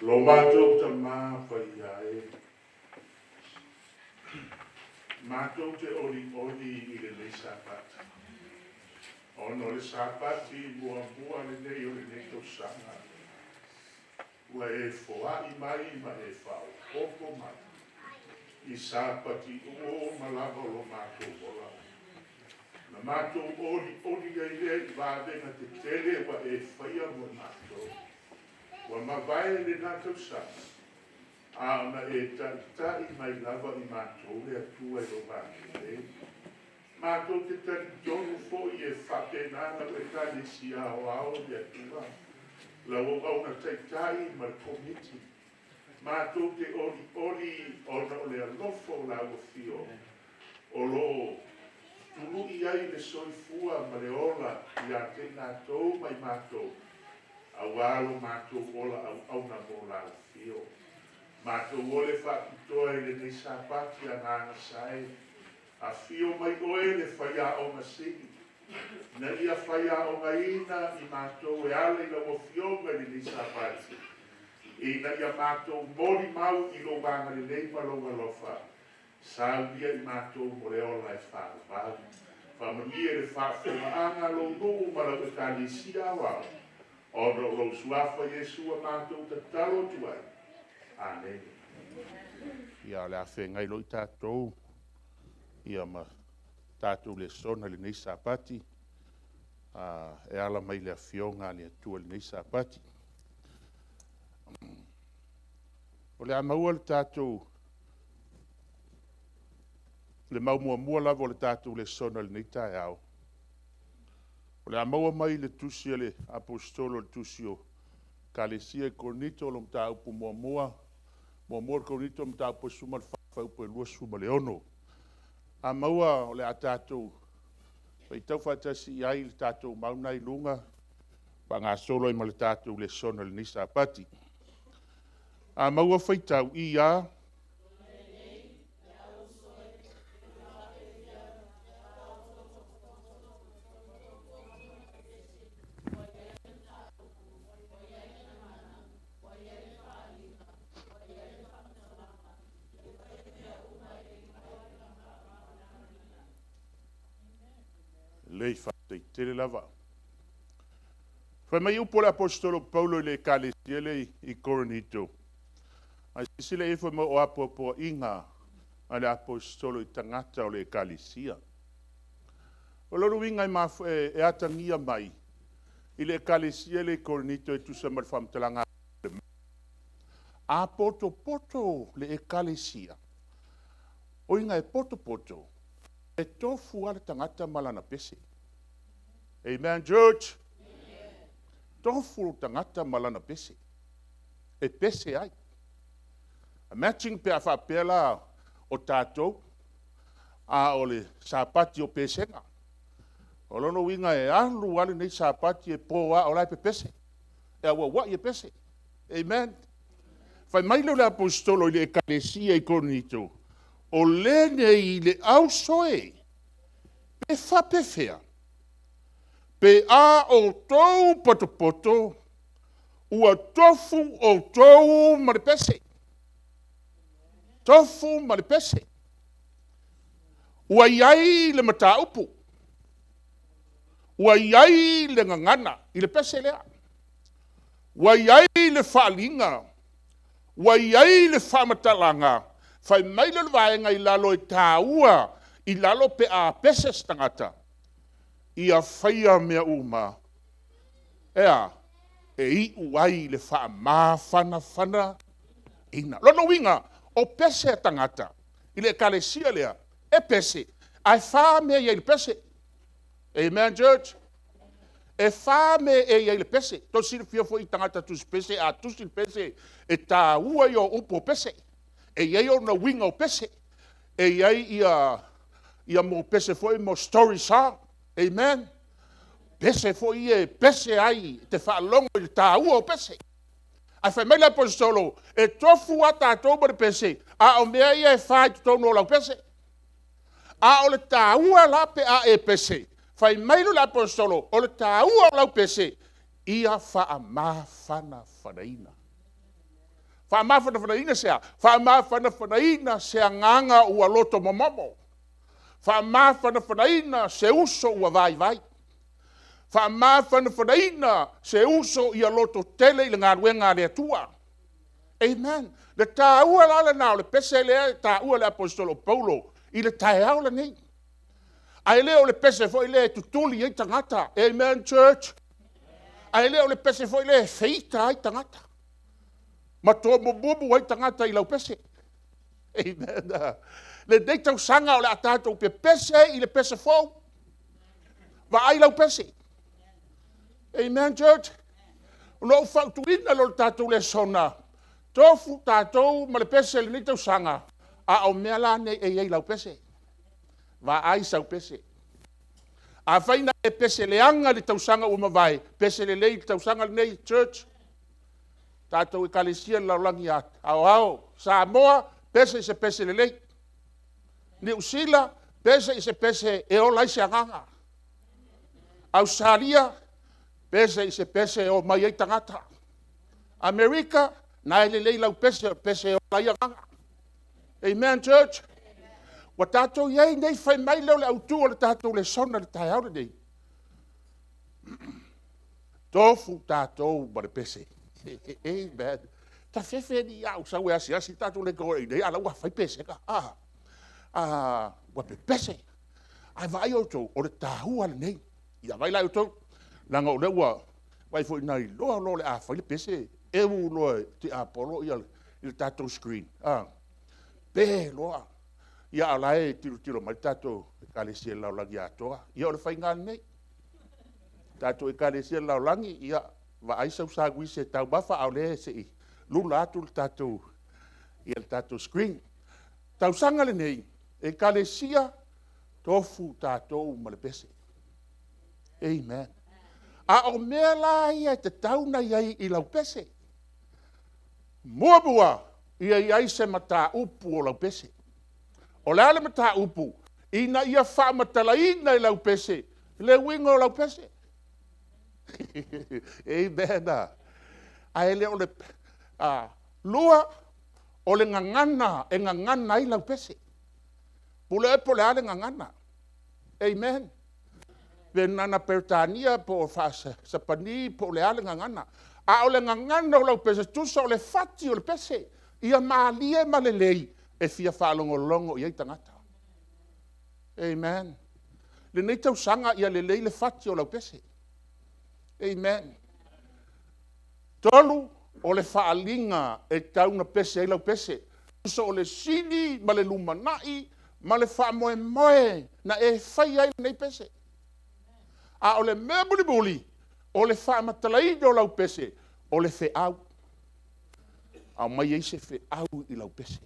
Lo matou Tamā Paia e, matou te olioli i lenei Sapati, ona o le Sapati muamua lenei o lenei tausaga, ua e foai mai ma e faaopoopo mai i Sapati uma lava o lo matou ola. Na matou olioli ai lea i vavega tetele ua e faia mo i matou. Ua mavae lena tausaga, a ona e taitai mai lava i matou le Atua i lou agalelei. Matou te talitonu foi e faapena lau Ekalesia Aoao i le Atua, lau auauna taitai ma le komiti. Matou te olioli ona o le alofa o lau afio o lo o tului ai le soifua ma le ola ia te i latou ma i matou, aua lo matou ola auauna mo lau afio. Matou ole faapitoa i lenei Sapati Agaga Sae, afio mai oe le faiaoga sili, na ia faiaogaina i matou e ala i lau afioga i lenei Sapati, ina ia matou molimau i lou agalelei ma lou alofa, saunia i matou mo le ola e faavavau. Faamanuia i le faafofogaaga a lou nuu ma lau Ekalesia Aoao, ona o lou suafa Iesu ua matou tatalo atu ai. Amene. Ia, o le a feagai loa tatou ma tatou lesona i lenei Sapati, e ala mai i le Afioga a le Atua i lenei Sapati. O le a maua le tatou, le mau muamua lava o le tatou lesona i lenei taeao, o le a maua mai le tusi a le Aposetolo o le tusi o Ekalesia i Korinito, lau mataupu muamua, 1 Korinito mataupu e 14 fuaiupu e 26. A maua o le a tatou faitau faatasi i ai i le tatou mau lena e i luga, faagasolo ai ma le tatou lesona i lenei Sapati. A maua faitau, i a. Lelei, faafetai tele lava. Fai mai upu a le Aposetolo Paulo i le Ekalesia lea i Korinito, a silasila i ai fai mai o apoapoaiga a le Aposetolo i tagata o le Ekalesia. O lona uiga e atagia mai i le Ekalesia lea i Korinito e tusa ma le faamatalaga a potopoto le Ekalesia, o uiga e potopoto, e tofu lava le tagata ma lana pese. Amen church? Tofu le tagata ma lana pese, e pese ai. Imagine pe a faapea la o tatou, a o le Sapati o Pesega. O lona uiga e alu lava lenei Sapati e po lava o la e pepese, e auauai e pese. Amen. Fai mai lea o le Aposetolo i le Ekalesia i Korinito, o le nei le ausoe, pe faapefea, pe a outou potopoto, ua tofu outou ma le pese. Tofu ma le pese. Ua i ai le mataupu, ua i ai le gagana i le pese lea. Ua i ai le faaaliga, ua i ai le faamatalaga. Fai mai lea o le vaega i lalo e taua i lalo pe a pese se tagata, ia faia mea uma, e a? E iu ai i le faamafanafanaina. O lona uiga, o pese a tagata i le ekalesia lea, e pese, ae fa mea e i ai i le pese. Amen church? E fa mea e i ai i le pese. Tou te silafia foi i tagata tusipese, a tusi le pese, e taua ia o upu o pese. E i ai ona uiga o pese. E i ai ia mo pese foi mo story song. Amen? Pese foi ia e pese ai, e te faalogo i le taua o pese. Ae fai mai le Aposetolo, e tofu lava tatou ma le pese, a o mea ia e fa i totonu o lau pese. A o le taua la pe a e pese, fai mai lea o le Aposetolo, o le taua o lau pese, ia faamafanafanaina. Faamafanafanaina se a? Faamafanafanaina se agaga ua loto momomo. Faamafanafanaina se uso ua vaivai. Faamafanafanaina se uso ia lototele i le galuega a le Atua. Amen. O le taua la lena o le pese lea e taua e le Aposetolo o Paulo i le taeao lenei. Ae le o le pese foi lea e tutuli ai tagata. Amen church. Ae le o le pese foi lea e feita ai tagata ma tomumumu ai tagata i lau pese. Amen. Lenei tausaga o le a tatou pepese ai i le pese fou. Vaai lau pese. Amen church. Na ou fautuaina lea o le tatou lesona, tofu tatou ma le pese i lenei tausaga, a o mea la nei e i ai i lau pese. Vaai sau pese. Afai na e pese leaga i le tausaga ua mavae, pese lelei i le tausaga lenei church. Tatou Ekalesia i le lalolagi aoao, Samoa, pese i se pese lelei. Niu Sila, pese i se pese e ola ai se agaga. Ausetalia, pese i se pese e omai ai tagata. Amerika, o lena e lelei lau pese o le pese e ola ai agaga. Amen church. Ua tatou i ai nei, fai mai lea o le autu o le tatou lesona i le taeao lenei, tofu tatou ma le pese. Amen. Tafefe alii ae a ou sau e asiasi tatou le o i inei a o la e ua fai pesega. Ua pepese. Ae vaai outou, o le taua lenei. Ia vaai la outou, leaga o lea ua vaai foi na iloa loa o le a fai le pese, eu loa e tiapolo le tatou screen, pe loa. A o la e tilotilo mai le tatou Ekalesia i le lalolagi atoa. Ia o le faiga lava lenei. Tatou Ekalesia i le lalolagi, ia vaai sau sandwich e taumafa a o lea se i lula atu le tatou screen. Tausaga lenei, Ekalesia, tofu tatou ma le pese. Amen. A o mea la ia e tatau ona i ai i lau pese. Muamua, ia i ai se mataupu o lau pese. O le a le mataupu? Ina ia faamatalaina i lau pese le uiga o lau pese. Amen. Ae le o le... lua, o le gagana e gagana ai lau pese. Pule oe po o le a le gagana. Amen. Pe gagana Peretania po o faa-Sapani po o le a le gagana. A o le gagana o lau pese, tusa o le fati o le pese, ia malie ma lelei e fia faalogologo i ai tagata. Amen. Lenei tausaga ia lelei le fati o lau pese. Amen. 3, o le faaaliga e tatau ona pese ai lau pese. Tusa o le sili ma le lumanai ma le faamoemoe na e faia ai lenei pese. A o le mea mulimuli, o le faamatalaina o lau pese, o le feau. Aumai ai se feau i lau pese.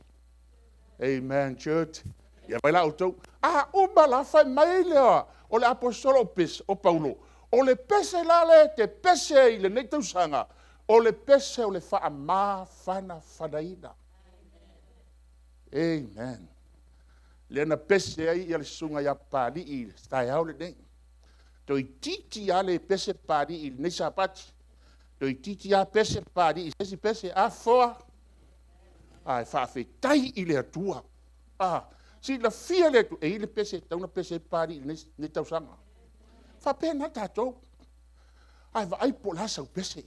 Amen church. Ia vaai la outou, a uma la, fai mai lea o le Aposetolo o Paulo, o le pese la lea e te pese ai i lenei tausaga, o le pese o le faamafanafanaina. Amen. Lea na pese ai le susuga ia Papalii i le taeao lenei. Toeitiiti lava le pese Papalii i lenei Sapati. Toeitiiti lava pese Papalii i se isi pese. A Foa? Ae faafetai i le Atua. A silafia e le Atua, e i ai le pese e tatau ona pese ai Papalii i lenei tausaga. E faapena tatou. Ae vaai po o le a sau pese.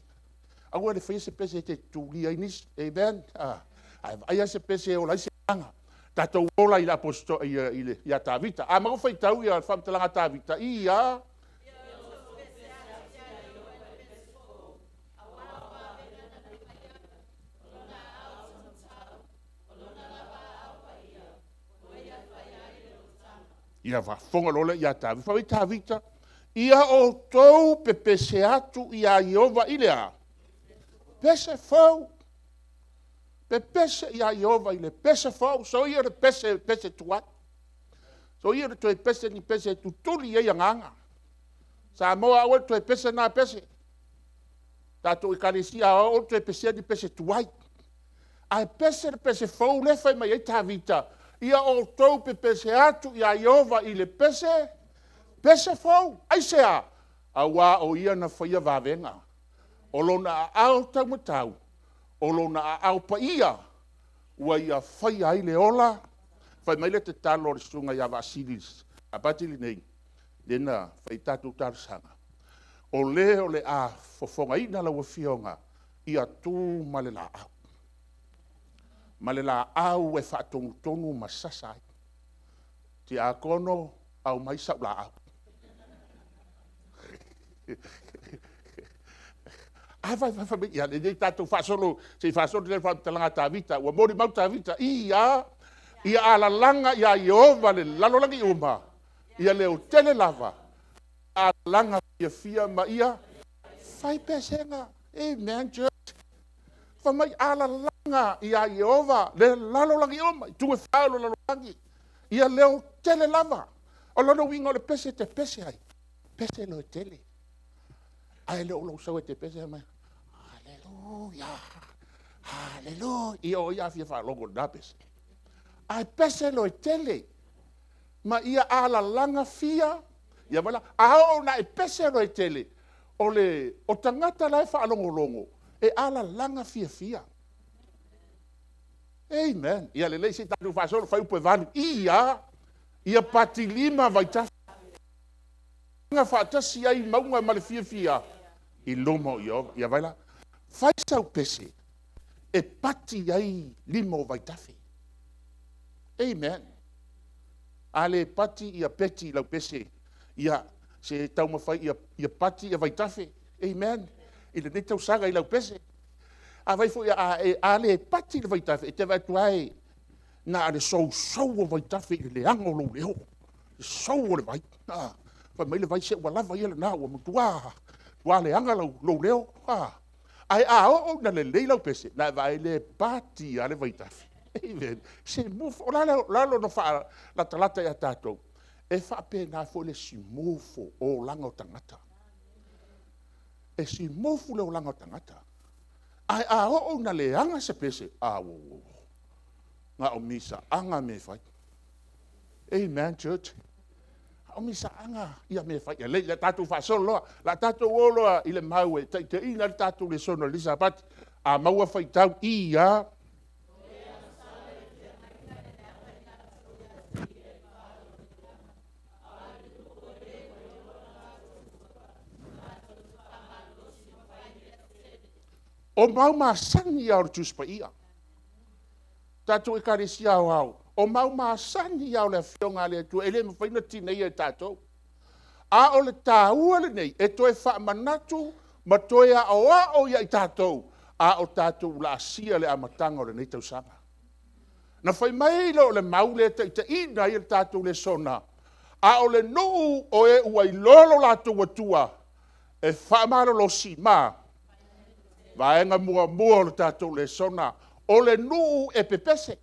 Aua le faia se pese e te tulia ai nisi. Amen. Ae vaai lava se pese e ola ai se agaga. Tatou ola i le ia Tavita. A matou faitau le faamatalaga a Tavita, ia. Ia faafofoga loa lea ia Tavita. Fai mai Tavita, ia outou pepese atu ia Ieova i le a? Pese fou. Pepese ia Ieova i le pese fou. Soia le pese, pese tuai. Soia le toe pese ni pese e tutuli ai agaga. Samoa aua le toe pese na pese. Tatou ekalesia aua le toe pesea ni pese tuai. Ae pese le pese fou lea e fai mai ai Tavita, ia outou pepese atu ia Ieova i le pese, pese fou. Aisea? Aua o Ia na faia vavega. O Lona aao taumatau, O lona aao paia ua ia faia ai le ola. Fai mai le tatalo a le susuga ia Vaasili i le Sapati lenei, lea na fai ai tatou talosaga, o le o le a fofogaina lau Afioga, ia tu ma le laau, ma le laau e faatonutonu ma sasa ai. Tiakono, aumai sau laau. A fai mai, ia lelei tatou faasolo se i faasolo le faamatalaga a Tavita, ua molimau Tavita, ia, ia alalaga ia Ieova le lalolagi uma, ia leotele lava, alalaga fiafia ma ia fai pesega. Amen church. Fai mai alalaga ia Ieova le lalolagi uma, itu e fa o le lalolagi, ia leotele lava. O lona uiga o le pese e te pese ai, pese loe tele. Ae le o lou sau e te pese ma Aleluia, Aleluia. Ia o ai a fia faalogo i lena pese? Ae pese loe tele ma ia alalaga fia. Ia vaai la, a oo ina e pese loe tele, o tagata la e faalogologo, e alalaga fiafia. Amen. Ia lelei, se i tatou faasolo i le fuaiupu 8. I a, ia patilima vaitafe faatasi ai mauga ma le fiafia i luma o Ieova. Ia vaai la, fai sau pese e pati ai lima o vaitafe. Amen. A le pati ia Peti i lau pese, ia se taumafai ia pati ia vaitafe. Amen. I lenei tausaga i lau pese. Afai foi a le pati le vaitafe, e te vaai atu lava na o le sousou o vaitafe i le leaga o lou leo, le sou o le vai. Fai mai le vai, se ua lava ia lena ua matua leaga lou leo. Ae a oo ina lelei lau pese, ona e vaai lea e pati lava le vaitafe. Amen. Se move, o le a lona faalatalata ia tatou? E faapena foi le simufu o olaga o tagata. E simufu le olaga o tagata. Ae a oo ina leaga se pese, a ua, na o misaaga mea e fai. Amen church. O misaaga ia mea e fai. Lelei, o le a tatou faasolo loa. O le a tatou o loa i le mau e taitaiina le tatou lesona i lenei Sapati. A maua faitau, i, a. O mau masani lava o le Tusi Paia. Tatou Ekalesia Aoao, o mau masani lava o le Afioga a le Atua e le mafai ona tineia e tatou. A o le taua lenei, e toe faamanatu ma toe aoao ia i tatou, a o tatou laasia le amataga o lenei tausaga. Na fai mai lea o le mau lea e taitaiina ai le tatou lesona, a o le nuu o e ua iloa lo latou Atua, e faamalolosi ma vaega muamua o le tatou lesona, o le nuu e pepese.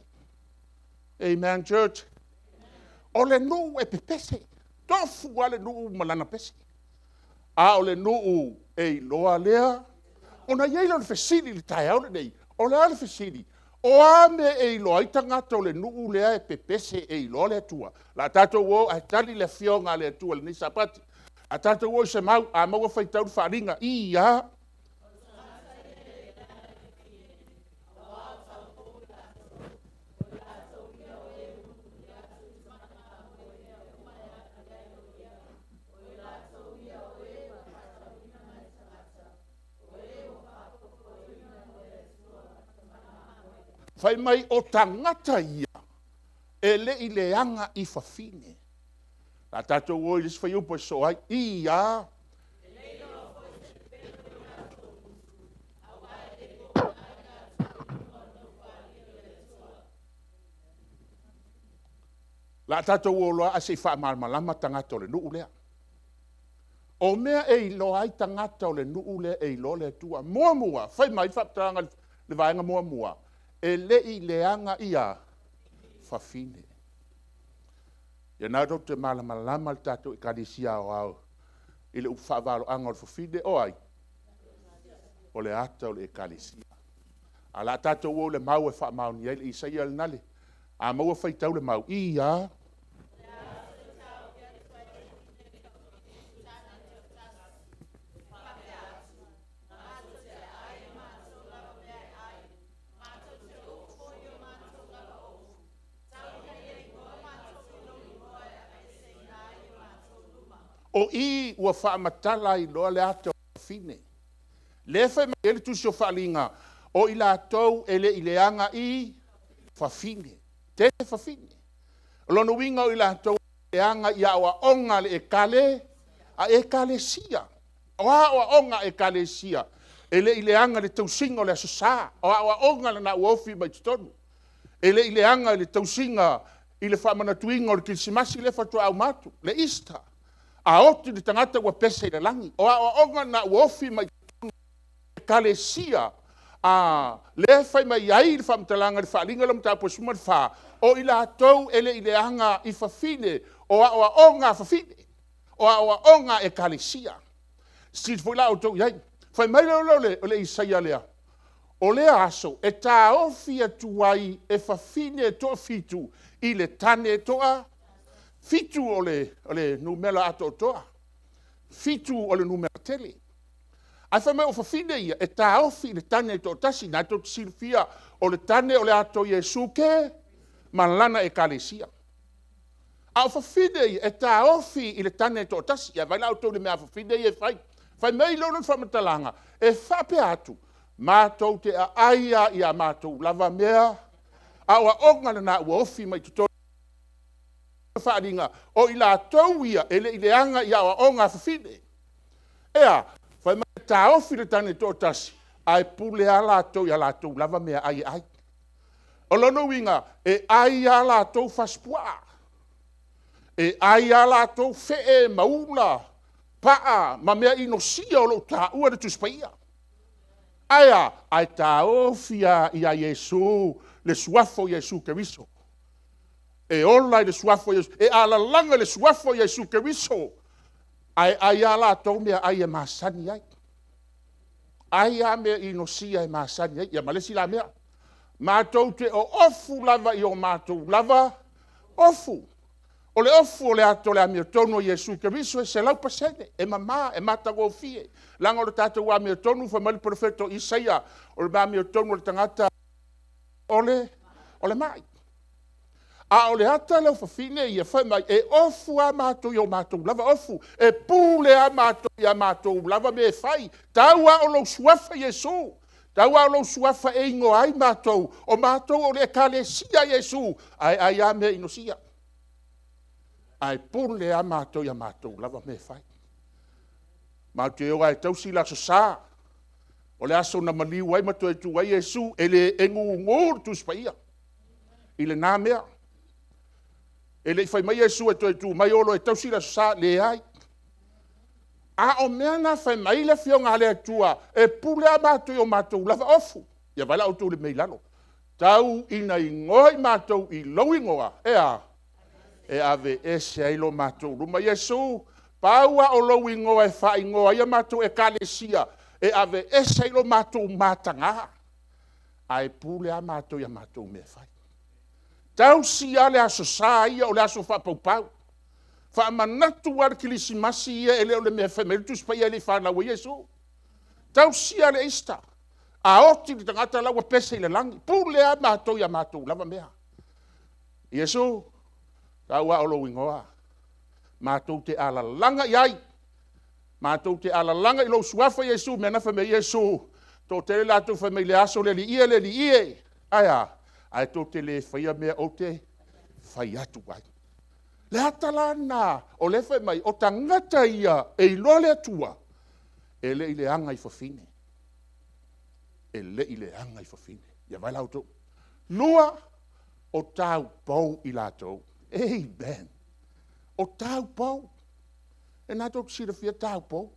Amen church. O le nuu e pepese, tofu lava le nuu ma lana pese. A o le nuu e iloa lea. Ona i ai lea o le fesili i le taeao lenei, o le a le fesili? O a mea e iloa ai tagata o le nuu lea e pepese e iloa le Atua? O le a tatou o ae tali le Afioga a le Atua i lenei Sapati. O le a tatou o i se mau, a maua faitau le faaaliga. I, a. Fai mai o tagata ia e le i leaga i fafine. O le a tatou o i le isi fuaiupu e sosoo ai. I, a. O le a tatou o loa ae se i faamalamalama tagata o le nuu lea. O mea e iloa ai tagata o le nuu lea e iloa le Atua. Muamua, fai mai le faamatalaga i le vaega muamua, e le i leaga ia fafine. Ia lena tou te malamalama le tatou Ekalesia Aoao i le upu faavaloaga o le fafine o ai? O le ata o le Ekalesia. Ae o le a tatou o i le mau e faamaonia ai le Isaia lena. A maua faitau le mau, i, a. O i ua faamatala ai loa le ata o le fafine. Lea e fai mai ai le Tusi o Faaaliga, o i latou e le i leaga i fafine. Tele fafine. O lona uiga o i latou e leaga i aoaoga a le Ekalesia. O a aoaoga a Ekalesia? E le i leaga i le tausiga o le Aso Sa. O aoaoga na ua ofi mai totonu. E le i leaga i le tausiga i le faamanatuina o le Kerisimasi lea faatoa uma atu, le Easter. A oti le tagata ua pese i le lagi. O aoaoga na ua ofi mai totonu o Ekalesia lea e fai mai ai le faamatalaga i le faaaliga lea o le Mataupu 14, o i latou e le i leaga i fafine, o aoaoga a fafine, o aoaoga a Ekalesia. Silasila foi la outou i ai. Fai mai loa lea o le Isaia lea, o lea aso e taofi atu ai e fafine e toafitu i le tane e toafitu. O le numera atoatoa, 7 o le numera tele. Ae fai mai o fafine ia e taofi i le tane e toatasi. O lena tou te silafia o le tane o le ata o Iesu ma Lana Ekalesia. A o fafine ia, e taofi i le tane e toatasi. Ia vaai la outou i le mea a fafine ia e fai. Fai mai loa le faamatalaga, e faapea atu, matou te aai lava i a matou lava mea, aoaoga na ua ofi mai totonu o faaaliga, o i latou ia e le i leaga i aoaoga a fafine. E a? Fai mai e taofi i le tane e toatasi, ae pule lava latou i a latou lava meaai e ai. O lona uiga, e ai lava a latou fasipuaa, e ai lava a latou fee ma ula, paa ma mea inosia o lo o taua e le Tusi Paia. Ae a? Ae taofi lava ia Iesu, le Suafa o Iesu Keriso. E ola i le Suafa o Iesu, e alalaga i le Suafa o Iesu Keriso, ae ai lava a latou meaai e masani ai. Ai lava mea inosia e masani ai. Ia ma le isi la mea, matou te oofu lava i o matou lava ofu. O le ofu o le ata o le amiotonu a Iesu Keriso e 100%, e mama, e matagofie. Leaga o le tatou amiotonu fai mai le Perofeta o Isaia, o le amiotonu a le tagata o le mai. A o le ata lea o fafine ia, fai mai, e ofu lava matou i o matou lava ofu. E pule lava matou i a matou lava mea e fai. Tau lava o lou Suafa Iesu, tau lava o lou Suafa e igoa ai matou, o matou o le Ekalesia a Iesu, ae ai lava mea inosia. Ae pule lava matou i a matou lava mea e fai. Matou te o lava e tausi le Aso Sa, o le aso na maliu ai ma toe tu ai Iesu. E gugu le Tusi Paia i lena mea. E le i fai mai Iesu e toe tu mai o loa e tausi le Aso Sa. Leai. A o mea na fai mai le Afioga a le Atua, e pule lava matou i o matou lava ofu. Ia vaai la outou i le mea i lalo. Tau ina igoa i matou i lou igoa, e a? E aveese ai lo matou luma. Iesu, pau lava o lou igoa e faaigoa ai a matou Ekalesia, e aveese ai lo matou mataga, ae pule lava matou i a matou mea e fai. Tausi lava le Aso Sa ia o le aso faapaupau. Faamanatu lava le Kerisimasi ia e le o le mea fai mai ai le Tusi Paia e le i fanau ai Iesu. Tausi lava le Easter. A oti le tagata o la e ua pese i le lagi. Pule lava matou i a matou lava mea. Iesu, tau lava o lou igoa matou te alalaga i ai, matou te alalaga i lou Suafa Iesu. O le mea lena na fai mai ai Iesu, e toatele i latou fai mai i le aso, le Alii e, le Alii e, ae a? Ae tou te le faia mea ou te fai atu ai. O le ata la lena o lea e fai mai, o tagata ia e iloa le Atua, e le i leaga i fafine. E le i leaga i fafine. Ia vaai la outou. Lua, o taupou i latou. Amen. O taupou. O lena tou te silafia taupou.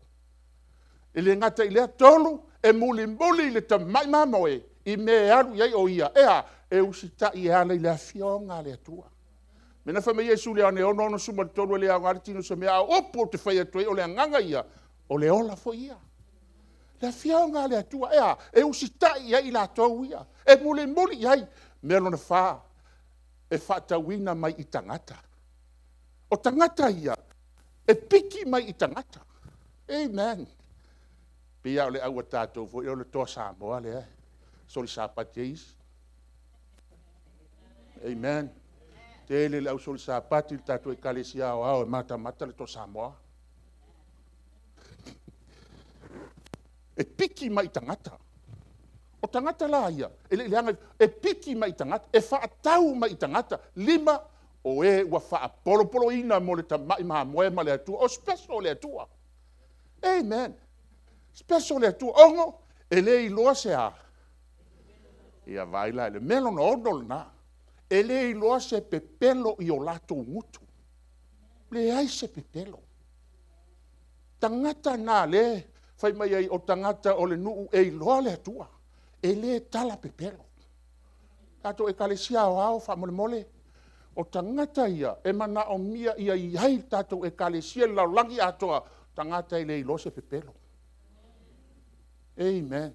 E le gata i lea, tolu, e mulimuli le tamai mamoe i mea e alu i ai o ia. E a? E usitai e ala i le Afioga a le Atua. O le mea lena na fai mai ai Iesu i le Ioane 6:63, e le aoga le tino i se mea, a o upu ou te fai atu ai, o le agaga ia, o le ola foi ia. Le Afioga a le Atua, e a? E usitai i ai i latou ia, e mulimuli i ai. Mea lona fa, e faatauina mai i tagata. O tagata ia, e piki mai i tagata. Amen. Pei lava o le au a tatou foi lea o le Toa Samoa lea e soli sapati ai isi. Amen. Tele le au soli sapati i le tatou Ekalesia Aoao e matamata le Toa Samoa. piki mai i tagata. O tagata la ia, e le i leaga, e piki mai i tagata, e faatau mai i tagata. 5, o e ua faapolopoloina mo le tamai mamoe ma le Atua. O special le Atua. Amen. Special le Atua. 6, e le iloa se a? Ia vaai la i le mea lona 6 lena. E le iloa se pepelo i o latou gutu. Leai se pepelo. Tagata na lea e fai mai ai o tagata o le nuu e iloa le Atua. E le tala pepelo. Tatou Ekalesia Aoao faamolemole, o tagata ia e manaomia ia i ai i le tatou Ekalesia i le lalolagi atoa, tagata e le iloa se pepelo. Amen.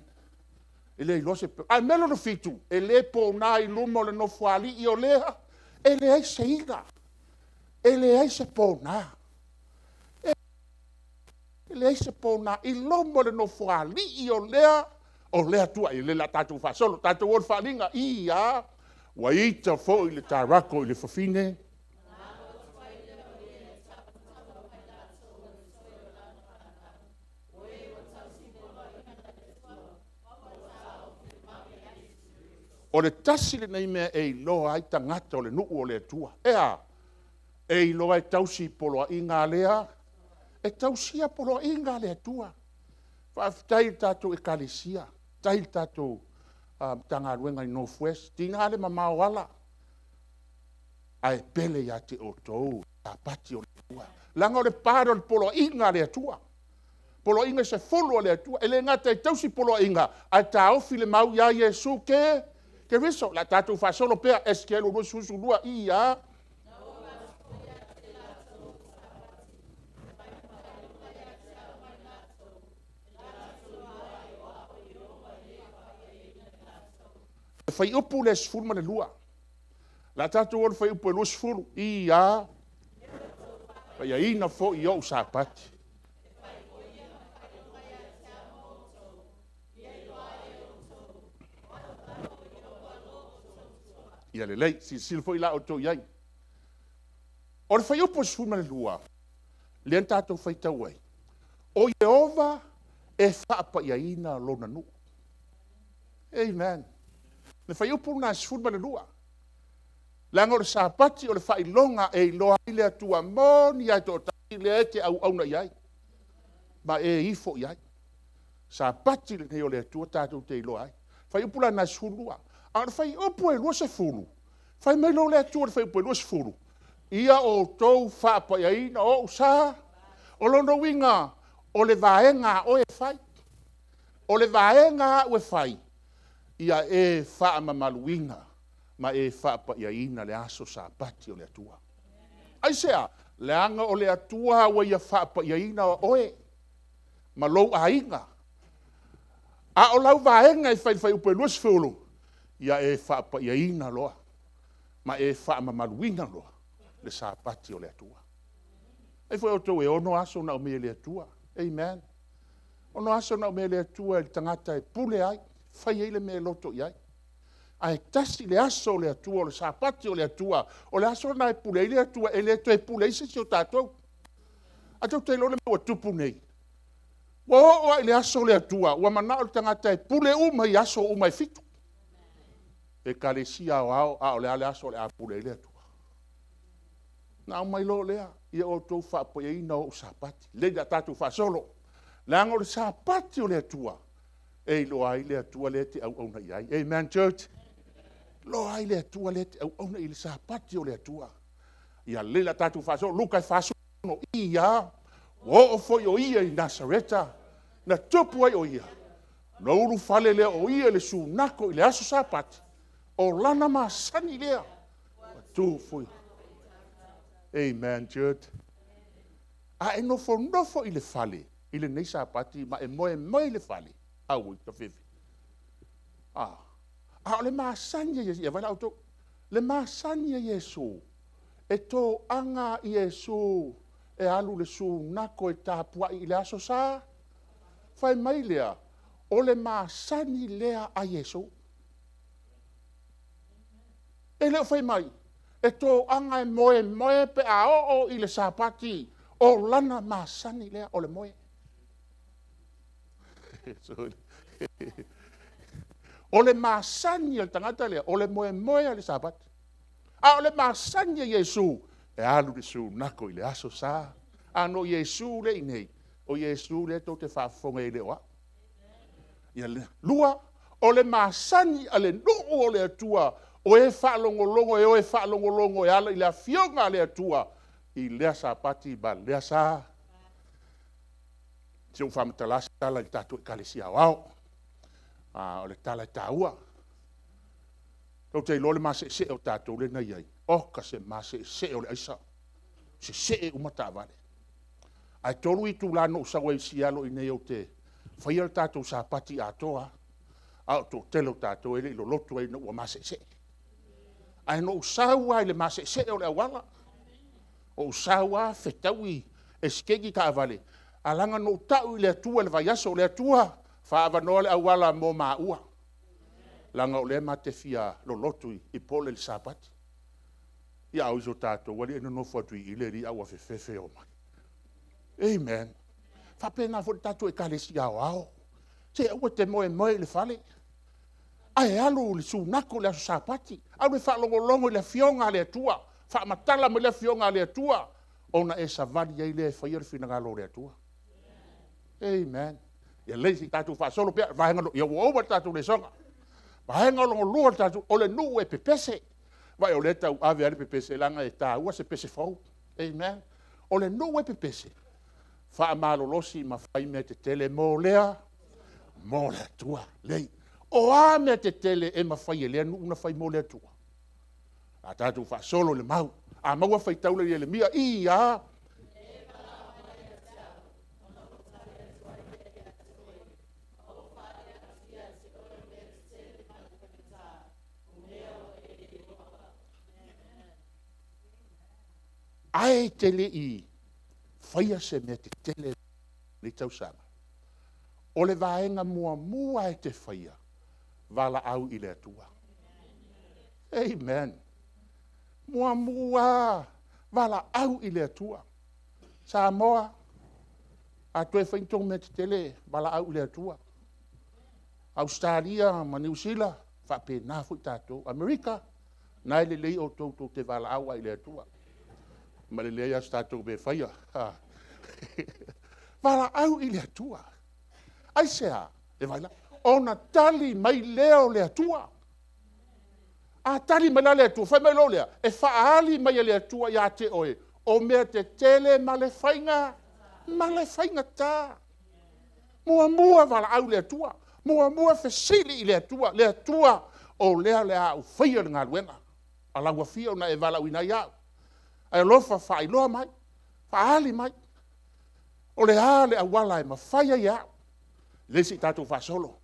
E le iloa se pepelo. A o le mea lona 7, e le pona i luma o le Nofoalii o lea, e leai se ila, e leai se pona. E leai se pona i luma o le Nofoalii o lea Atua. Ia lelei o le a tatou faasolo, tatou o i le faaaliga. I, a, ua ita foi le tarato i le fafine. O le tasi lenei mea e iloa ai tagata o le nuu o le Atua. E a? E iloa e tausi poloaiga a le… E tausia poloaiga a le Atua. Faafetai i le tatou Ekalesia, faafetai i le tatou Matagaluega i le North West, tiga le mamao o ala ae pele ia te outou le Sapati o le Atua. Leaga o le part o le poloaiga a le Atua, poloaiga e 10 a le Atua. E le gata e tausi poloaiga, ae taofi le mau ia Iesu Keriso. O le a tatou faasolo pea. Esekielu 20, 12. I, a. Le fuaiupu lea e 12. O le a tatou o i le fuaiupu e 20. I, a. Paiaina foi ou Sapati. Ia lelei, silasila foi la outou i ai. O le fuaiupu e 12, lea na tatou faitau ai, o Ieova e faapaiaina Lona nuu. Amen. O le fuaiupu lena e 12. Leaga o le Sapati o le faailoga e iloa ai le Atua moni lava e toatasi lea e te auauna i ai ma e ifo i ai. Sapati lenei o le Atua tatou te iloa ai. Fuaiupu la lena e 12. A o le fuaiupu e 20, fai mai loa le Atua i le fuaiupu e 20, ia outou faapaiaina ou sa. O lona uiga, o le vaega a oe e fai. O le vaega a'u e fai, ia e faamamaluina ma e faapaiaina le aso Sapati o le Atua. Aisea? Leaga o le Atua ua ia faapaiaina oe ma lou aiga. A o lau vaega e fai i le fuaiupu e 20, ia e faapaiaina loa ma e faamamaluina loa le Sapati o le Atua. Vaai foi outou e 6 aso na aumai e le Atua. Amen. E 6 aso na aumai e le Atua i le tagata e pule ai, fai ai le mea e loto i ai. Ae tasi le aso o le Atua, o le Sapati o le Atua. O le aso lena e pule ai le Atua, e le toe pule ai se isi o tatou. Ae tou te iloa le mea ua tupu nei? Ua oo lava i le aso o le Atua, ua manao le tagata e pule uma i aso uma e 7. Ekalesia Aoao, a o le a le aso o le a pule ai le Atua? Ona aumai loa lea, ia outou faapaiaina ou Sapati. Lelei o le a tatou faasolo. Leaga o le Sapati o le Atua, e iloa ai le Atua lea e te auauna i ai. Amen church? Iloa ai le Atua lea e te auauna i ai i le Sapati o le Atua. Ia lelei o le a tatou faasolo. Luka 46, i, a. Ua oo foi o ia i Nasareta, na tupu ai o ia, ona ulufale lea o ia i le sunato i le aso Sapati, o lana masani lea. Ua tu foi. Amen church. A e nofonofo i le fale i lenei Sapati ma e moemoe i le fale, auoi tafefe. A, a o le masani a Iesu, ia vaai la outou, le masani a Iesu, e toaga Iesu e alu i le sunato e tapuai i le aso Sa. Fai mai lea, o le masani lea a Iesu. E le o fai mai, e toaga e moemoe pe a oo i le Sapati, o lana masani lea o le moe. O le masani o le tagata lea, o le moemoe lava i le Sapati. A o le masani a Iesu, e alu i le sunato i le aso Sa. A na o Iesu lea e i inei, o Iesu lea tou te faafofoga i ai e le o au. Ia lua, o le masani a le nuu o le Atua, o e faalogologo e o e faalogologo e ala i le Afioga a le Atua i lea Sapati ma lea sa. Se i ou faamatala se tala i le tatou Ekalesia Aoao. O le tala e taua. Tou te iloa le maseesee o tatou lea na i ai? Oka se maseesee o le aisa, sesee uma taavale. Ae 3 itula na ou sau ai i sialo i inei ou te faia le tatou Sapati atoa lava, a o le toatele o tatou e le i loloto ina ua maseesee. Ae na ou sau lava i le maseesee o le auala, ou sau lava fetaui esetete taavale, ae leaga na ou tau i le Atua i le vaiaso, le Atua, faaavanoa le auala mo maua, leaga o lea ma te fia lolotu i Pole i le Sapati. Ia a o isi o tatou alii e nonofo atu i i le alii ae ua fefefe e omai. Amen. E faapena foi le tatou Ekalesia Aoao, se aua e te moemoe i le fale, ae alu i le sunato i le aso Sapati, alu e faalogologo i le Afioga a le Atua, faamatala mai le Afioga a le Atua, ona e savali ai lea e faia le finagalo o le Atua. Amen. Ia lelei se i tatou faasolo pea. Ia ua ova le tatou lesona. Vaega lona lua o le tatou, o le nuu e pepese. Vaai o lea e tauave lava le pepese leaga e taua se pese fou. Amen. O le nuu e pepese, faamalolosi ma fai mea tetele mo le Atua. Lelei. O a mea tetele e mafai e lea nuu ona fai mo le Atua? O le a tatou faasolo i le mau. A maua faitau le Ieremia, i, a. Ae e te le i faia se mea tetele i lenei tausaga, o le vaega muamua lava e te faia, valaau i le Atua. Amen. Muamua lava valaau i le Atua. Samoa, a toe fai ni tou mea tetele, valaau i le Atua. Ausetalia ma Niu Sila, e faapena foi tatou. Amerika, o lena e lelei outou tou te valaau lava i le Atua, ma le leai lava o se tatou mea e faia. Valaau i le Atua. Aisea? Ona tali mai lea o le Atua. A tali mai la le Atua, fai mai loa lea, e faaali mai e le Atua ia te oe, o mea tetele ma le faigata. Muamua valaau i le Atua, muamua fesili i le Atua, le Atua o lea o le a ou faia le galuega a lau Afio na e valaauina ai au. Ae alofa faailoa mai, faaali mai, o le a le auala e mafai ai e au. Lelei se i tatou faasolo.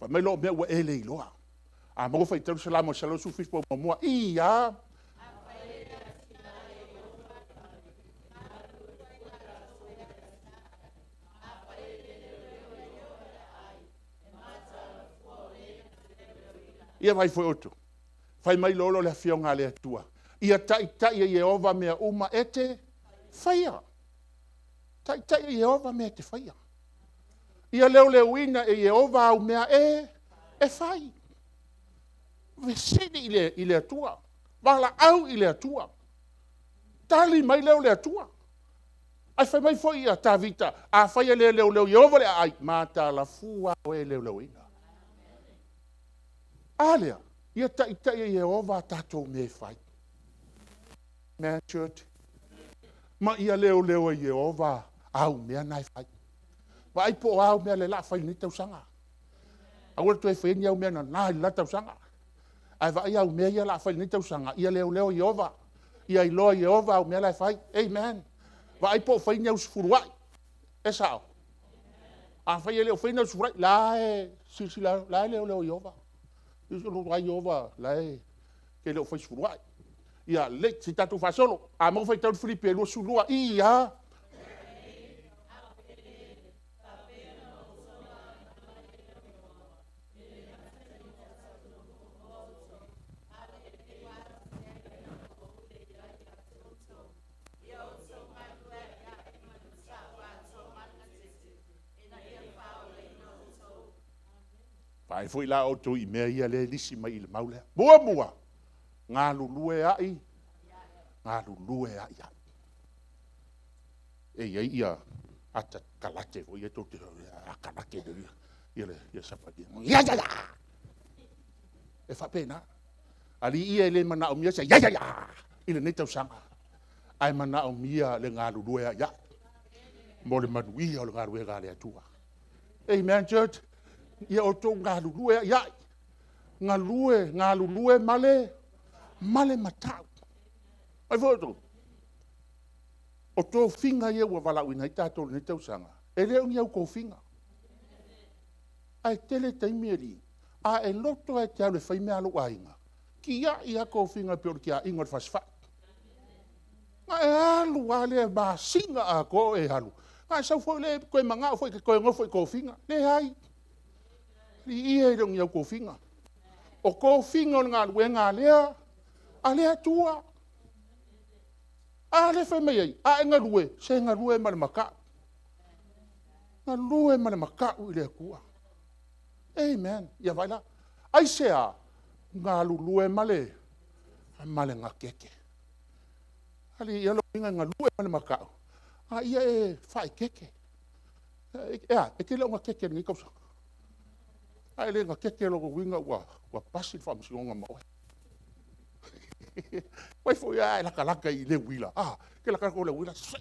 Fai mai loa o mea ua e le iloa. A maua faitau le Salamo 117 muamua. I, a. Ia vaai foi outou. Fai mai loa lea o le Afioga a le Atua, ia taitai e Ieova mea uma e te faia. Taitai e Ieova mea e te faia. Ia leoleoina e Ieova au mea e fai. Fesili i le Atua, valaau i le Atua, tali mai lea o le Atua. Ae fai mai foi Tavita, afai e le leoleo e Ieova le aai, matalafua lava oe e leoleoina. A lea, ia taitai e Ieova a tatou mea e fai. Amen church. Ma ia leoleo e Ieova au mea na e fai. Vaai po o a au mea o lea o le a fai i lenei tausaga. Aua le toe faia ni au mea nana i le la tausaga. Ae vaai au mea ia o le a fai i lenei tausaga, ia leoleo e Ieova. Ia iloa e Ieova au mea la e fai. Amen. Vaai po o fai ni au sefuluai. E sao? Afai e le o faia ni au sefuluai, o la e silasila o la e leoleo e Ieova. Vaai Ieova o la e te le o fai sefuluai. Ia lelei, se i tatou faasolo. A maua faitau le Filipi 2:12. I, a. Vaai foi la outou i mea ia lea e lisi mai i le mau lea. Muamua, galulue ai, galulue ai ai. E i ai ia ata kalate foi ia tou te kalate ia le sapati. Ia, ia, ia! E faapena. Alii ia e le manaomia se ia, ia, ia i lenei tausaga, ae manaomia le galulue ai ai mo le manuia o le galuega a le Atua. Amen, church? Ia outou galulue ai ai. Galue, galulue ma le matau. Ai foi outou, o tofiga ia ua valaauina ai tatou i lenei tausaga, e le o ni au tofiga. Ae tele taimi alii, a e loto lava e te alu e fai mea a lou aiga, tiai lava tofiga e pei o le tiaiina o le fasi fai. Ona e alu lava lea masina atoa o e alu, ona e sau foi lea e toe manao foi e te toe nofo i tofiga. Leai, viia e le o ni au tofiga. O tofiga o le galuega a le Atua. A lea e fai mai ai, a e galue, se galue ma le matau, galue ma le matau i le Atua. Amen. Ia vaai la. Aisea? Galulue ma le gatete. Alii, o lona uiga e galue ma le matau, a ia e faaeteete. E a? E te le o gatete i lenei tausaga? A e le gatete, o lona uiga ua pasi le faamasinoga ma oe. Aua foi a e latalata i le uila, a, e te latalata i le uila, se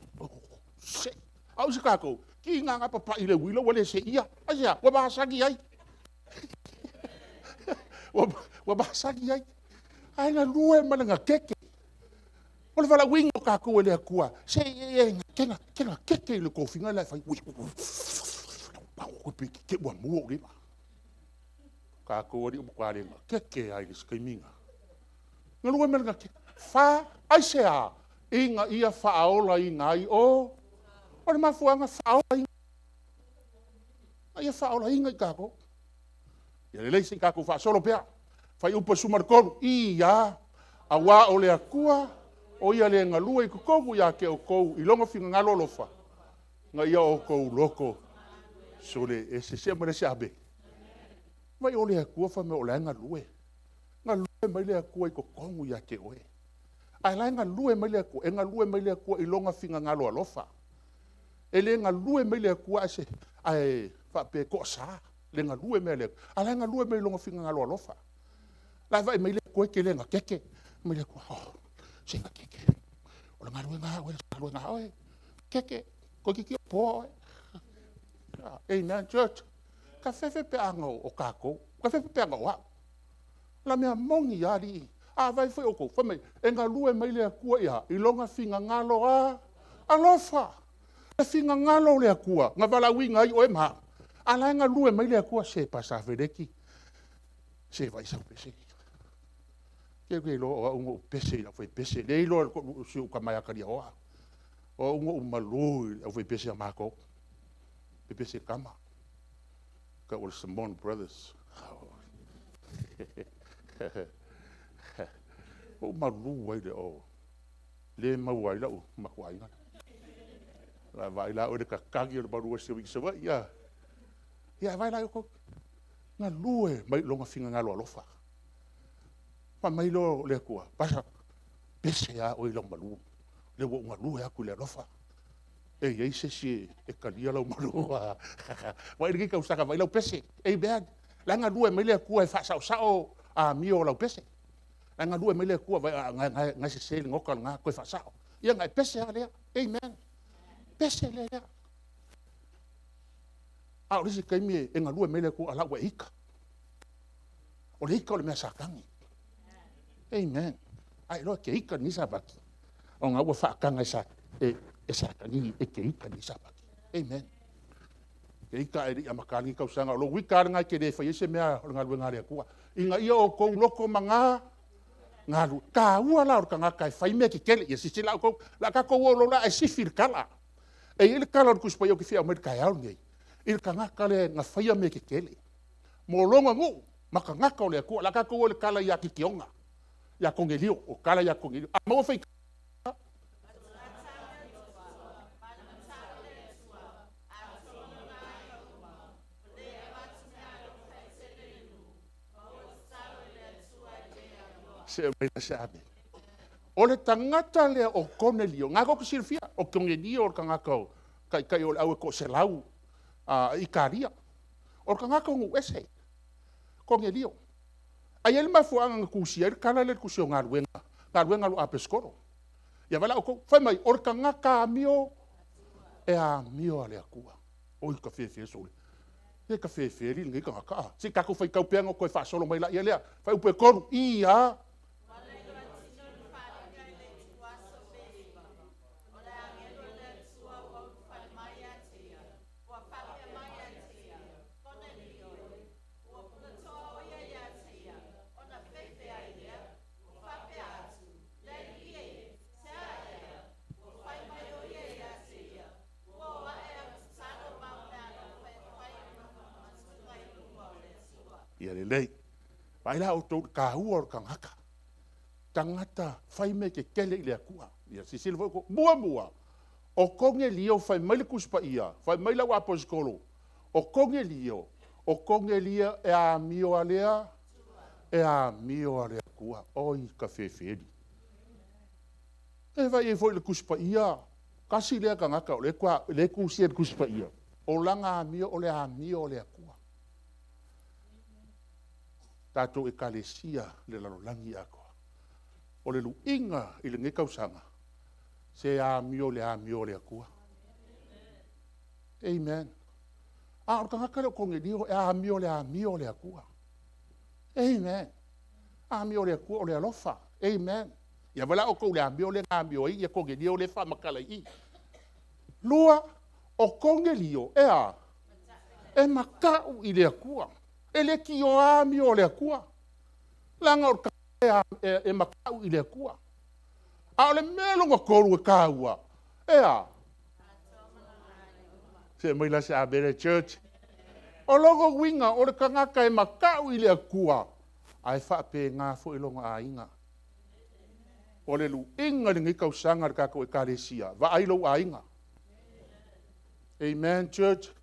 se. A o isi tatou, tiga lava ona papai i le uila ua le seia. Aisea? Ua masani ai. Ua masani ai. Ae galue ma le gatete. O le valaauina o tatou e le Atua, se i e gatete i le tofiga la e fai. Te i ua mu ou lima. O tatou alii ua matua le gatete lava i le isi taimi lena. Galue ma le gatete. F, aisea? Ina ia faaolaina ai o, o le mafuaaga faaolaina, ina ia faaolaina i tatou. Ia lelei, se i tatou faasolo pea. Fuaiupu 13. I a, aua o le Atua o Ia le galue i totonu ia te outou i lona finagalo alofa, ina ia outou loto solieese. Se i aumai le isi amene. Fai mai o le Atua fai mai o la e galue, galue mai le Atua i totonu ia te oe. A o la e galue mai le Atua, e galue mai le Atua i lona finagalo alofa. E le galue mai le Atua ae faapea e toasa le galue mai o le Atua, a o la e galue mai i lona finagalo alofa. O la e vaai mai le Atua e te le gatete. Fai mai le Atua, oh, se gatete, o le galuega lava a oe, o le galuega a oe, gatete, toeitiiti oo poa oe. Amen church. Tafefe peaga o tatou, tafefe peaga o au. O le mea moni lava alii, a vaai foi outou, fai mai e galue mai le Atua i a? I lona finagalo alofa. O le finagalo o le Atua na valaauina ai oe ma au, a o la e galue mai le Atua, se Pastor Feleki, se vaai sau pese. Se ou te iloa o au na ou pese i le aufaipese, lea e iloa e si ou tama ia Kaliaoa. O au na ou malu i le aufaipese a matou, pepese tama, e tau o le Samoan Brothers. Na ou malu ai, lea e maua ai lau makuaaina. A vaai la oe i le tatagi o le malu a si tamaitai Savaii a? Ia vaai la outou, galue mai lona finagalo alofa. Fai mai loa o le Atua, Pasa, pese lava oe i lau malu, lea ua ou galue atu i le alofa. E i ai se isi e talia lau malu? Vaai lenei tausaga vaai lau pese. Amen. O la e galue mai le Atua e faasaosao amio o lau pese. O la e galue mai le Atua, vaai o la e sese le nota lena, toe faasao. Ia ona e pese lava lea. Amen. Pese lea. A o le isi taimi e galue mai le Atua a o la e ua e ita. O le ita o le mea a Satani. Amen. A e iloa e te ita i lenei Sapati, o lena ua faataga e Satani e te ita i lenei Sapati. Amen. E te ita ae le i amatalia lenei tausaga. O lou ita lava lena e te le faia ai se mea o le galuega a le Atua. Ina ia outou loto galulue. O le taua la o le tagata e fai mea tetele. Ia silasila la outou, o le a tatou o loa ae sifi le tala. E i ai le tala o le Tusi Paia ou te fia aumaia i le taeao lenei, i le tagata lea na faia mea tetele mo lona nuu ma tagata o le Atua. O le a tatou o i le tala ia Kitiona, ia Konelio, o le tala ia Konelio. A maua faitauga, Se'e mai la se amene. O le tagata lea o Konelio, na tou te silafia, o Konelio o le tagata o taitai o le au e toaselau a Italia. O le tagata o nuu ese, Konelio. Ae e i ai le mafuaaga na tusia ai le tala lea i le tusi o Galuega, Galuega a lou Aposetolo. Ia vaai la outou, fai mai o le tagata amio e amio a le Atua. Oi ta fefe sole, se ta fefe alii i lenei tagata a. Se i tatou faitau pea ona toe faasolo mai lea lea. Fuaiupu 3, ia. Ia lelei. Vaai la outou i le taua o le tagata, tagata fai mea tetele i le Atua. Ia silasila foi outou. Muamua, o Konelio fai mai le Tusi Paia, fai mai le au Aposetolo, o Konelio, o Konelio e amio a le Atua. Oi ta fefe e. Vaai ai foi i le Tusi Paia, tasi lea tagata o lea e tusia i le Tusi Paia, o lana amio o le amio a le Atua. Tatou Ekalesia i le lalolagi atoa, o le luiga i lenei tausaga, se amio i le amio a le Atua. Amen. A o le tagata lea o Konelio e amio i le amio a le Atua. Amen. Amio a le Atua o le alofa. Amen. Ia vaai la outou i le amio lea na amio ai Konelio lea e faamatala i i. Lua, o Konelio e a? E matau i le Atua. E leitioa amio a le Atua, leaga o le tagata e matau i le Atua. A o le mea lona tolu e taua, e a? Se aumai la se amene church. O lona uiga o le tagata e matau i le Atua, ae faapena foi lona aiga. O le luiga i lenei tausaga i le tatou Ekalesia, vaai lou aiga. Amen church.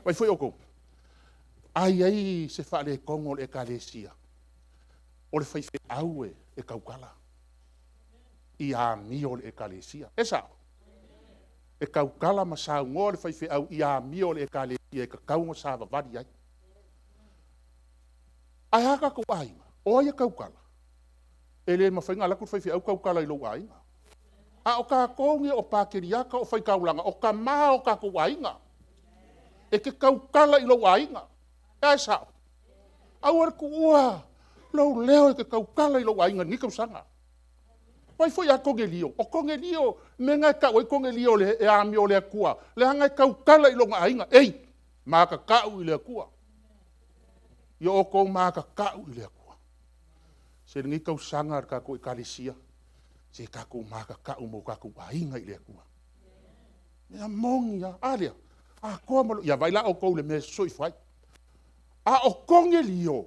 Vaai foi outou, a i ai se faaletonu o le Ekalesia, o le faifeau e tautala i amio a le Ekalesia. E sao? E tautala ma saunoa le faifeau i amio a le Ekalesia e tatau ona savavali ai. Ae a tatou aiga? O ai e tautala? E le mafai ona alu atu le faifeau tautala i lou aiga. A o tatou nei o pakekeriaka o faitaulaga, o tama o tatou aiga. E te tautala i lou aiga. E a e sao? Aua le tuua lou leo e te tautala i lou aiga i lenei tausaga. Vaai foi ia Konelio, o Konelio o le mea lena e tau ai Konelio e amio e le Atua, leaga e tautala i lona aiga. Ei, ma tatau i le Atua. Ia outou matatau i le Atua. Se lenei tausaga le tatou Ekalesia, se tatou matatau ma o tatou aiga i le Atua. O le mea moni lava. A lea, Atoa ma lou… ia vaai la outou i le mea e soso ifo ai. A o Konelio,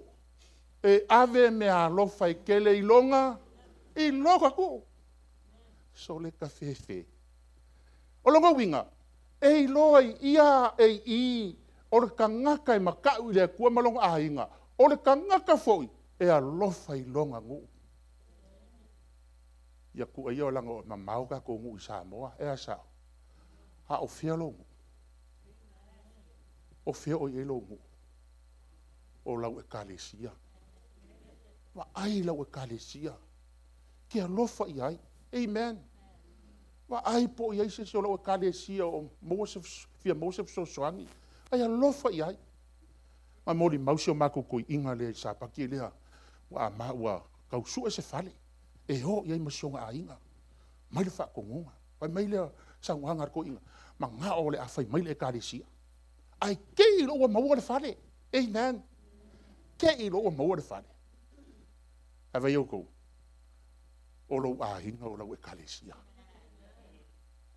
e ave meaalofa e tele i lona nuu. Sole ta fefe. O lona uiga, e iloa i i, o le tagata e matau i le Atua ma lona aiga, o le tagata foi e alofa i lona nuu. Ia tuuaia leaga e mamao o tatou nuu i Samoa, e a sao? A o fea lou nuu? O fea o i ai lou nuu? O lau ekalesia. Vaai i lau ekalesia, e te alofa i ai. Amen. Vaai po o i ai se isi o lau ekalesia o fia maua se fesoasoani, e alofa i ai. Na molimau si o matou toeaina lea i le Sapati lea, ua tau sue se fale e o i ai ma si ona aiga, aumai le faatonuga. Fai mai le saunoaga a le toeaina, manao o le a fai mai le ekalesia. Ae te i loa ua maua le fale. Amen. Te i loa ua maua le fale. Ae vaai outou, o lou aiga o lau ekalesia.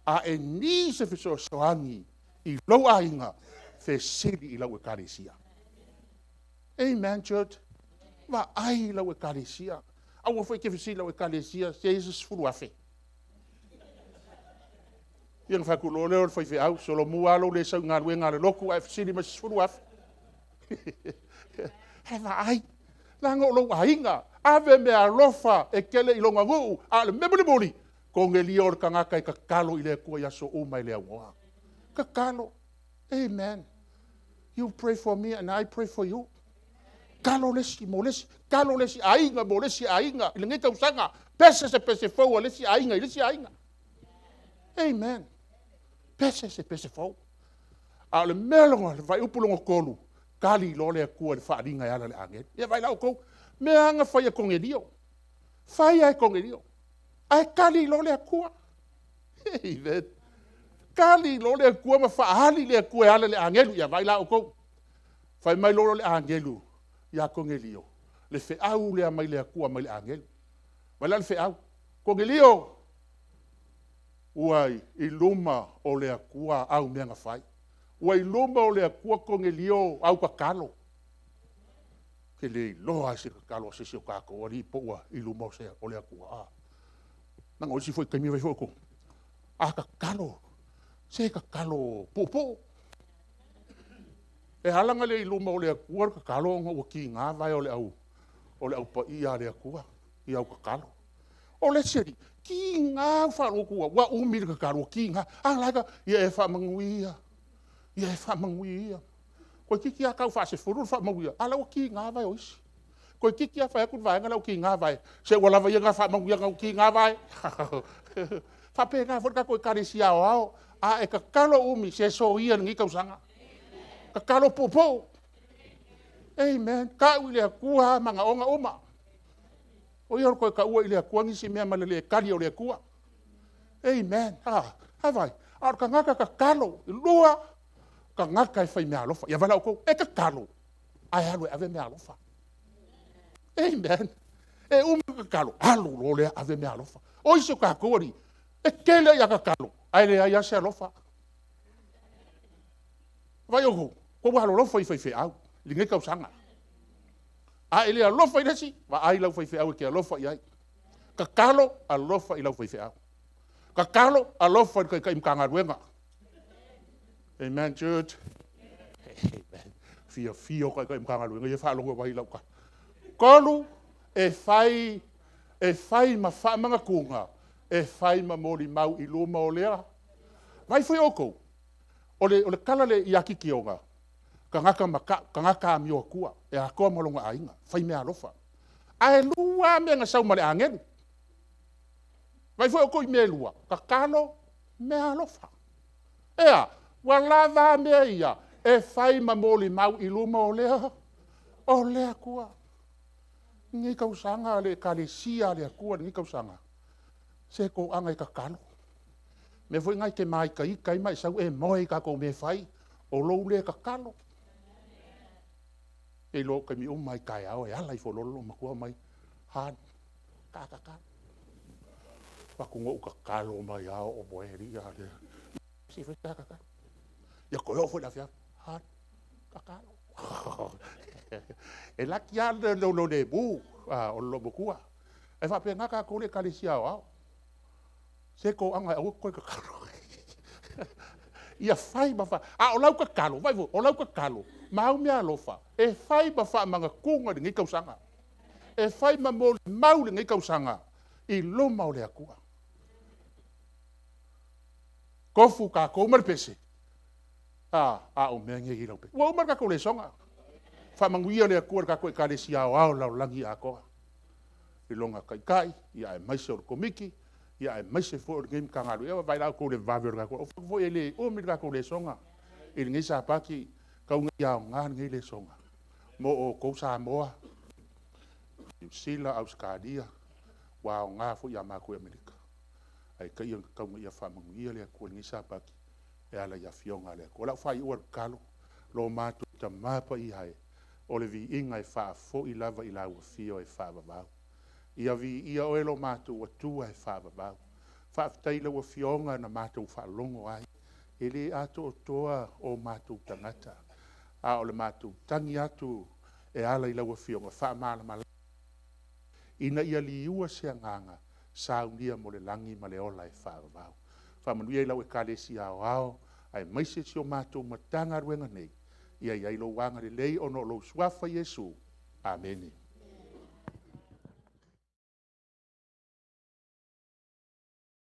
A e need se fesoasoani i lou aiga, fesili i lau ekalesia. Amen church. Vaai i lau ekalesia. Aua foi e te fesili i lau ekalesia, se i ai se $10,000. Ia ona fai atu loa lea o le faifeau, solomua lava lou le sau i galuega a le lotu ae e fesili mai i se $10,000. Ae vaai, Leaga o lou aiga, ave meaalofa e tele i lona nuu, a o le mea mulimuli, Konelia o le tagata e tatalo i le Atua i aso uma e le aunoa. Tatalo, amen. You pray for me and I pray for you. Tatalo le isi mo le isi, tatalo le isi aiga mo le isi aiga i lenei tausaga, pese se pese fou a le isi aiga i le isi aiga. Amen. Pese se pese fou. A o le mea lona, le fuaiupu lona 3, tali loa le Atua i le faaaliga e ala i le agelu. Ia vaai la outou, mea lava na fai e Konelio, fai lava e Konelio, ae tali loa le Atua. Amen. Tali loa le Atua ma faaali le Atua e ala i le agelu. Ia vaai la outou. Fai mai loa le agelu ia Konelio, le feau lea mai le Atua mai le agelu. Vaai la le feau, Konelio, ua i luma o le Atua au mea na fai. Ua i luma o le Atua Konelio au tatalo. Ou te le iloa lava se tatalo a se isi o tatou alii po ua i luma o le Atua. Leaga o isi foi taimi, vaai foi outou, a tatalo, se tatalo puupuu. E ala ona le i luma o le Atua le tatalo ona ua tiga vae o le au paia a le Atua i au tatalo. O le isi alii, e tiga lava ona faalogo atu ua umi le tatalo ua tiga, a o la e… Ia e faamanuia, ia e faamanuia. Toeitiiti lava tau faasefulu le faamanuia, a o la e ua tiga vae o isi. Toeitiiti lava fai atu le vaega lea ua tiga vae, se ua lava ia na faamanuiaga ua tiga vae. E faapena foi le tatou Ekalesia Aoao, a e tatalo umi, se soia i lenei tausaga. Tatalo puupuu, amen. Tau i le Atua lava manaoga uma. O ia o le toe taua i le Atua nisi mea ma le le tali o le Atua. Amen. A vaai, a o le tagata tatalo. Lua, tagata e faimeaalofa. Ia vaai la outou, e tatalo ae alu e ave meaalofa. Amen. E uma ona tatalo, alu loa lea ave meaalofa. O isi o tatou alii, e tele ina tatalo ae leai lava se alofa. Vaai outou, outou alolofa i faifeau i lenei tausaga. A e le alofa i le isi, vaai lau faifeau e te alofa i ai. Tatalo, alofa i lau faifeau. Tatalo, alofa i le taitai Matagaluega. Amen church. Amen. Fiafia taitai Matagaluega ia e faalogo mai i lau tala. 3, e fai ma faamanatuga, e fai ma molimau i luma o le… Vaai foi outou, o le tala ia Kitiona, tagata matau, tagata amio atua, e atoa ma lona aiga, fai meaalofa. Ae lua lava mea na sau ma le agelu. Vaai foi outou i mea e lua, tatalo, meaalofa. E a? Ua lava a mea ia e fai ma molimau i luma o le Atua. I lenei tausaga le Ekalesia a le Atua i lenei tausaga, se toaga e tatalo. O le mea foi lena e te ma itaita ai ma e sau e moe i tatou mea e fai, o lou le tatalo. Ou te iloa o taimi uma lava i taeao e ala ifo loa le loomatua aumai, Hon, ta tatalo. Ou fai atu, na ou tatalo mai lava a o ou moe alii. Se i fai se ta tatalo. Ia toe oo foi i le afiafi, Hon, tatalo. E laki lava lou lemu o le loomatua. E faapena tatou le Ekalesia Aoao. Se toaga aua e te toe tatalo. Ia fai ma… a o lau tatalo, vaai foi, o lau tatalo ma au meaalofa, e fai ma faamanatuga i lenei tausaga. E fai ma molimau i lenei tausaga i luma o le Atua. Tofu tatou ma le pese, a o mea nei e i ai lau pese. Ua uma le tatou lesona. Faamanuia le Atua i le tatou Ekalesia Aoao o le lalolagi atoa i lona Taitai aemaise o le Komiti, aemaise foi o lenei Matagaluega. Ia vaai la outou i le vave o le tatou… Ou fai atu foi e le umi le tatou lesona i lenei Sapati, tau ina ia aoga lenei lesona mo outou Samoa, Niu Sila, Ausetalia, ua aoga foi ia matou i Amerika. Ae tau ina ia faamanuia le Atua i lenei Sapati e ala i Afioga a le Atua. O lau faaiuga o le tatalo, lo matou Tama Paia e, o le viiga e faafoi lava i lau Afio e faavavau. Ia viia oe lo matou Atua e faavavau. Faafetai i lau Afioga na matou faalogo ai, e le atoatoa o matou tagata, a o le matou tagi atu e ala i lau Afioga, faamalamalama ina ia liua se agaga, saunia mo le lagi ma le ola e faavavau. Faamanuia i lau Ekalesia Aoao aemaise si o matou Matagaluega nei, ia i ai lou agalelei ona o lou Suafa Iesu. Amene.